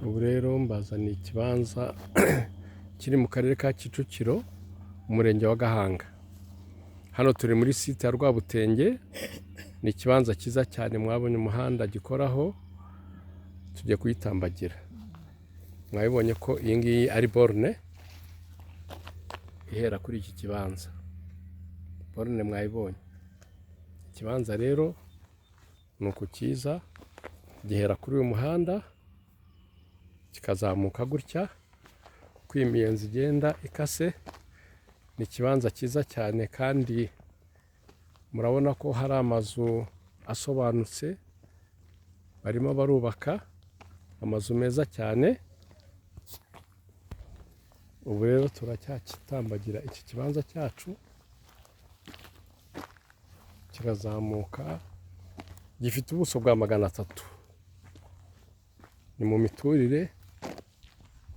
Ubu rero mbazaniye ikibanza kiri mu karere ka Kicukiro, umurenge wa Gahanga. Hano turi muri site ya Rwabutenge, ni ikibanza cyiza cyane, mwabonye umuhanda gikoraho, tugiye kuyitambagira. Mwabibonye ko iyi ngiyi ari borne ihera kuri iki kibanza. Borne mwayibonye. Ikibanza rero ni uku cyiza, gihera kuri uyu muhanda kikazamuka gutya, uko iyi miyenzi igenda ikase. Ni ikibanza cyiza cyane kandi murabona ko hari amazu asobanutse, barimo barubaka amazu meza cyane. Ubu rero turacyakitambagira iki kibanza cyacu, kirazamuka, gifite ubuso bwa 300. Ni mu miturire,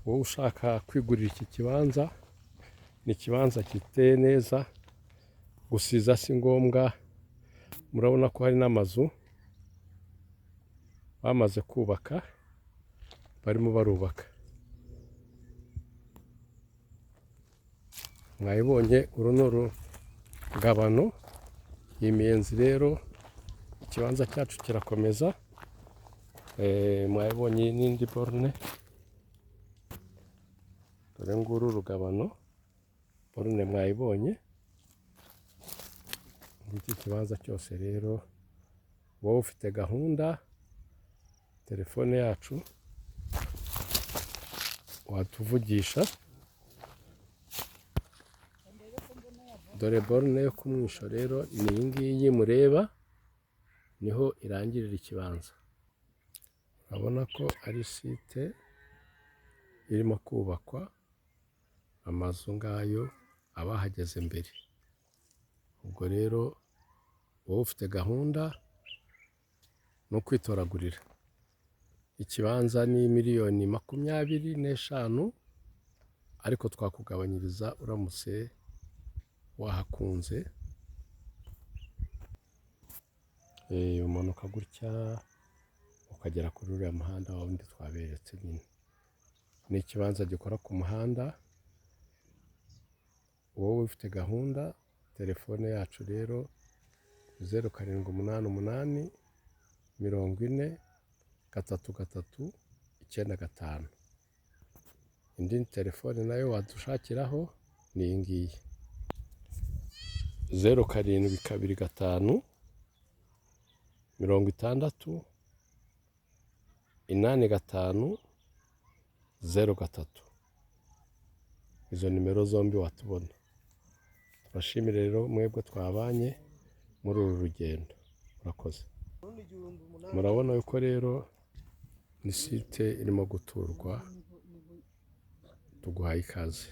wowe ushaka kwigurira iki kibanza, ni ikibanza giteye neza, gusiza si ngombwa, murabona ko hari n'amazu bamaze kubaka, barimo barubaka. Mwabibonye, uru ni urugabano, iyi miyenzi rero ikibanza cyacu kirakomeza, mwabibonye n'indi borne, dore nguru urugabano, borne mwayibonye. Ngiki kibanza cyose rero, wowe ufite gahunda, telefone yacu watuvugisha. Dore borne yo ku mwisho rero ni iyi ngiyi mureba, niho irangirira ikibanza. Urabona ko ari site irimo kubakwa, amazu ngayo abahageze mbere. Ubwo rero wowe ufite gahunda ni ukwitoragurira. Ikibanza ni miliyoni 25, ariko twakugabanyiriza uramutse wahakunze. Umanuka gutya ukagera kuri uriya muhanda wa wundi twaberetse nyine. Ni ikibanza gikora ku muhanda, wowe ufite gahunda, telefone yacu rero 0788 40 33 95. Indi telefone nayo wadushakiraho ni iyi ngiyi, 0725 60 85 03. Izo nimero zombi watubona. Tubashimire rero mwebwe twabanye muri uru rugendo, murakoze. Murabona yuko rero ni site irimo guturwa, tuguhaye ikaze.